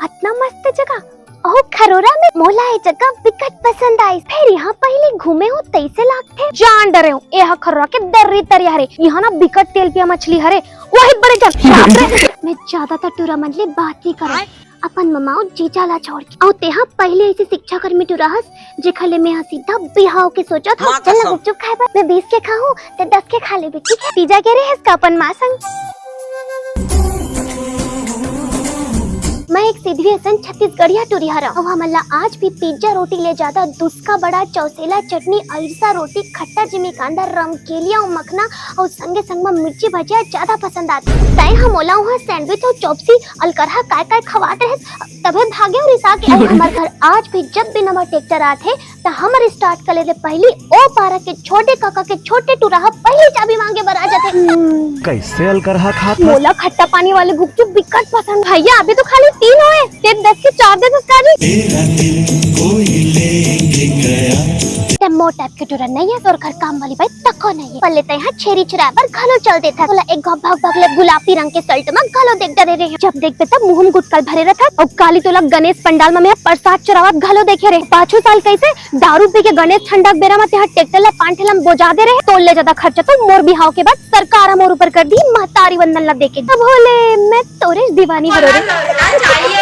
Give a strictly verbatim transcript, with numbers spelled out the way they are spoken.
अतना मस्त जगह, अहो खरोरा में। मोला ये जगह बिकट पसंद आइस। फेर इहाँ पहिली घूमे हों तइसे लागथे। जान डरे हों, एहा खरोरा के दर्री तरिया हरे। इहाँ ना बिकट तेलपिया मछली हरे। वही बड़े जान। बाप रे। मैं ज्यादातर टूरा मन ले बात नइ करंव, अपन ममा अउ जीजा ला छोड़ के। अउ तेहा पहिली अइसे शिक्षाकर्मी टूरा हस, जेखर ले मेंहा सीधा बिहाव के सोचत हंव। माँ चल ना कसम। गुपचुप खाए बर, मैं बीस के खाहूं, तैं दस के खा लेबे, ठीक हे? पिज्जा के रेहे हस का अपन माँ संग? मैं एक सिधवी असन छत्तीसगढ़िया टूरी हरंव, अउ हमन ला आज भी पिज्जा रोटी ले जादा दुस्का बड़ा, चौसेला चटनी, अइरसा रोटी, खट्टा जिमीकांदा, रमकेलिया अउ मखना, अउ संगे संग म मिर्ची भजिया जादा पसंद आथे। तैं ह मोला उहाँ सैंडविच अउ चॉप्सी अलकरहा काय काय खवात रहेस, तभे भागे अउ रिसा के। अउ हमर घर आज भी जब भी नवा ट्रैक्टर आथे, त हमर स्टार्ट करे ले पहिली ओ पारा के छोटे काका के छोटे टूरा ह पहिली चाबी मांगे बर आ जाथे। कइसे अलकरहा खात हस? मोला खट्टा पानी वाले गुपचुप बिकट पसंद। भैया, अभी तो खाली तीन होए, तैं दस के चार दे दस काजी। तेरा दिल कोई लेके गया। तैं मोर टाइप के टूरा नइ हस, तोर घर काम वाली बाई तको नइ हे। पल्ले तैं ह छेरी चराए बर घलो चल देथस। तोला एक घांव भग भग ले गुलाबी रंग के शर्ट म घलो देख डरे रेहेंव। जब देखबे तब मुंह म गुटका ल भरे रथस। अउ काली तोला गणेश पंडाल म मैं ह परसाद चढ़ावत घलो देखे रेहेंव। पाछू साल कइसे दारू पी के गणेश ठंडा के बेरा म तेहा ट्रैक्टर ला पान ठेला म बोजा दे रहे। तोर ले जादा खर्चा तो मोर बिहाव के बाद सरकार ह मोर ऊपर कर दिही, महतारी वंदन ला देके। अब होले मैं तोरे दीवानी हरों रे।